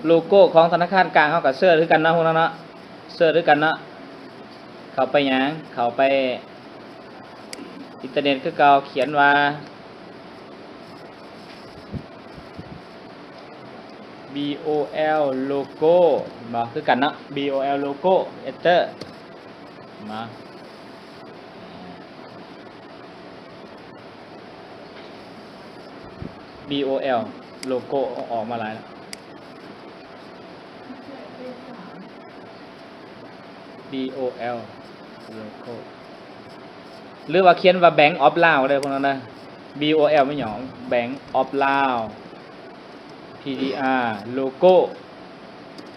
ໂລໂກ້ຂອງທະນາຄານກາງເຮົາກໍເສີດຄືກັນເນາະ ພວກເຮົາເນາະ ເສີດຄືກັນເນາະ. ເຂົ້າໄປຫຍັງ? ເຂົ້າໄປອິນເຕີເນັດຄືເກົ່າ ຂຽນວ່າ B O L ໂລໂກ້ ເຫັນບໍ່? ຄືກັນເນາະ B O L ໂລໂກ້ Enter ມາ B O L ໂລໂກ້ອອກມາຫຼາຍແລ້ວ B O L ໂລໂກ້ ຫຼືວ່າຂຽນວ່າ Bank of Laos ກໍໄດ້ ພວກນັ້ນນະ B O L ແມ່ນຫຍັງ? Bank of Laos P D R ໂລໂກ້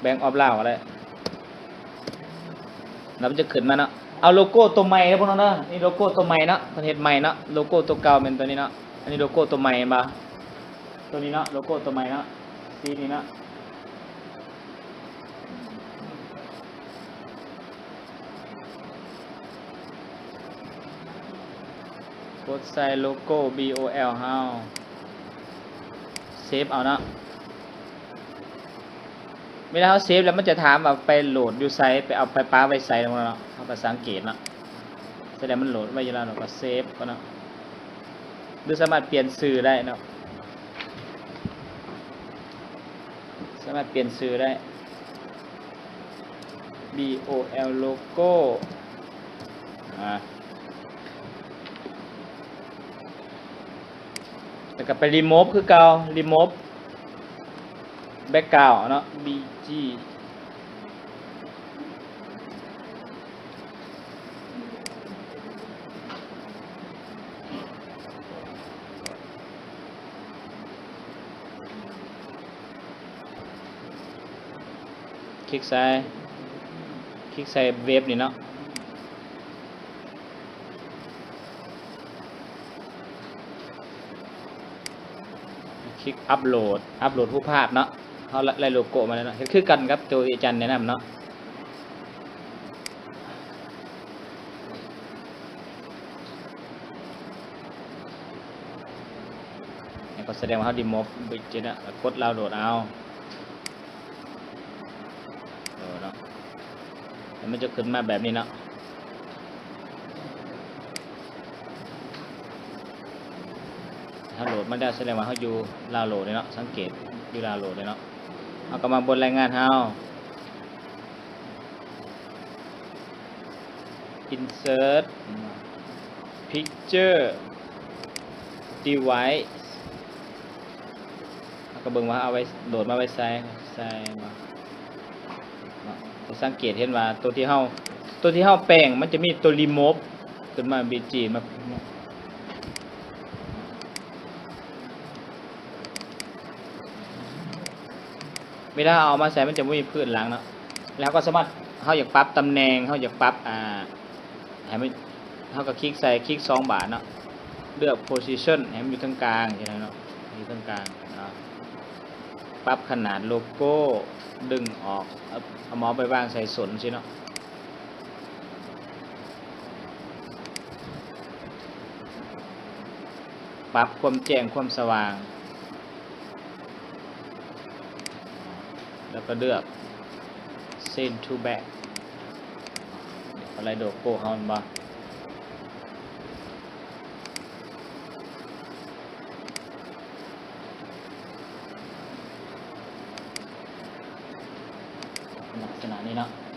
Bank of Laos ກໍໄດ້ ແລ້ວມັນຈະຂຶ້ນມາເນາະ. ເອົາໂລໂກ້ຕົວໃໝ່ເດີພວກເຮົາເດີ ນີ້ໂລໂກ້ຕົວໃໝ່ເນາະ ເພິ່ນເຮັດໃໝ່ເນາະ. ໂລໂກ້ຕົວເກົ່າແມ່ນຕົວນີ້ເນາະ ອັນນີ້ໂລໂກ້ຕົວໃໝ່ເຫັນບໍ່? ຕົວນີ້ເນາະ ໂລໂກ້ຕົວໃໝ່ເນາະ ສີນີ້ເນາະ. ກົດໃສ່ໂລໂກ້ B O L ເຮົາ ເຊບເອົາເນາະ. ເວລາເຮົາເຊບແລ້ວ ມັນຈະຖາມວ່າໄປໂຫຼດຢູ່ໃສ ໄປເອົາໄປປະໄວ້ໃສເນາະ ເຮົາກໍສັງເກດເນາະ. ສະແດງມັນໂຫຼດໄວ້ຢູ່ແລ້ວ ເຮົາກໍເຊບກ່ອນເນາະ ຫຼືສາມາດປ່ຽນຊື່ໄດ້ເນາະ ສາມາດປ່ຽນຊື່ໄດ້ B O L ໂລໂກ້ ອາ ແລ້ວກໍໄປ remove ຄືເກົ່າ remove background ເນາະ B G ຄລິກໃສ່ ຄລິກໃສ່ເວັບນີ້ເນາະ ຄລິກອັບໂຫຼດ ອັບໂຫຼດຮູບພາບເນາະ. ເຮົາໄດ້ໂລໂກ້ມາແລ້ວເນາະ ເຮັດຄືກັນກັບໂຕທີ່ອາຈານແນະນຳເນາະ. ແລ້ວກໍສະແດງວ່າເຮົາ remove widget ນະ ແລ້ວກົດ download ເອົາ ເອີເນາະ ແລ້ວມັນຈະຂຶ້ນມາແບບນີ້ເນາະ. ເຮົາໂຫຼດມາແລ້ວ ສະແດງວ່າເຮົາຢູ່ download ເນາະ ສັງເກດຢູ່ download ເນາະ. ເຮົາກໍມາບົດລາຍງານເຮົາ insert picture device ເຮົາກໍເບິ່ງວ່າເອົາໄວ້ ໂຫຼດມາໄວ້ໃສ ໃສ່ ເນາະ ຈະສັງເກດເຫັນວ່າໂຕທີ່ເຮົາ ໂຕທີ່ເຮົາແປງ ມັນຈະມີໂຕ remove ຂຶ້ນມາ B G ມາ. ເວລາເອົາມາໃສ່ ມັນຈະບໍ່ມີພື້ນຫຼັງເນາະ. ແລ້ວເຮົາກໍສາມາດ ເຮົາຢາກປັບຕຳແໜ່ງ ເຮົາຢາກປັບ ອ່າ ໃຫ້ມັນ ເຮົາກໍຄລິກໃສ່ ຄລິກສອງບາດເນາະ ເລືອກ position ໃຫ້ມັນຢູ່ເທິງກາງ ຈັ່ງໃດເນາະ ຢູ່ເທິງກາງເນາະ. ປັບຂະໜາດໂລໂກ້ ດຶງອອກ ເອົາ ເອົາເມົາສ໌ໄປວາງໃສ່ສົ້ນຊີ້ເນາະ. ປັບຄວາມແຈ້ງຄວາມສະຫວ່າງ ແລ້ວກໍເລືອກ send to back ເອົາໄລ່ໂລໂກ້ເຮົາແມ່ນບໍ່ ລັກສະນະນີ້ເນາະ.